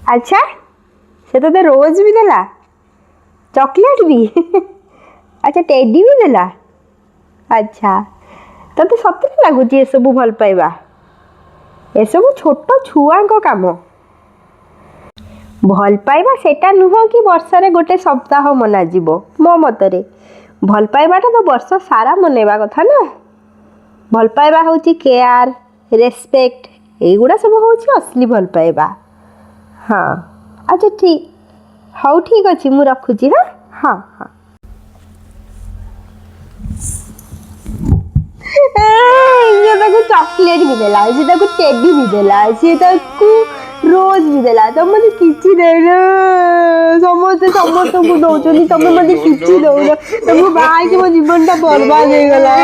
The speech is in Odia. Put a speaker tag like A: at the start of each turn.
A: ଆଚ୍ଛା, ସେ ତୋତେ ରୋଜ୍ ବି ଦେଲା, ଚକୋଲେଟ୍ ବି, ଆଚ୍ଛା ଟେଡି ବି ଦେଲା। ଆଚ୍ଛା, ତୋତେ ସତରେ ଲାଗୁଛି ଏସବୁ ଭଲ ପାଇବା? ଏସବୁ ଛୋଟ ଛୁଆଙ୍କ କାମ। ଭଲ ପାଇବା ସେଇଟା ନୁହଁ କି ବର୍ଷରେ ଗୋଟେ ସପ୍ତାହ ମନାଯିବ। ମୋ ମତରେ ଭଲ ପାଇବାଟା ତ ବର୍ଷ ସାରା ମନେଇବା କଥା ନା। ଭଲ ପାଇବା ହେଉଛି କେୟାର, ରେସପେକ୍ଟ, ଏଇଗୁଡ଼ା ସବୁ ହେଉଛି ଅସଲି ଭଲ ପାଇବା। ହଁ, ଆଚ୍ଛା ଠିକ୍, ହଉ ଠିକ୍ ଅଛି, ମୁଁ ରଖୁଛି। ହଁ ହଁ ହଁ। ସିଏ ତାକୁ ଚକୋଲେଟ୍ ବି ଦେଲା, ସିଏ ତାକୁ ଟେଡି ବି ଦେଲା, ସିଏ ତାକୁ ରୋଜ୍ ବି ଦେଲା, ତମେ ମୋତେ କିଛି ଦେଇନ। ସମସ୍ତେ ସମସ୍ତଙ୍କୁ ଦଉଛନ୍ତି, ତମେ ମୋତେ କିଛି ଦଉନ। ତମକୁ ବାହା ହେଇକି ମୋ ଜୀବନଟା ବର୍ବାଦ ହେଇଗଲା।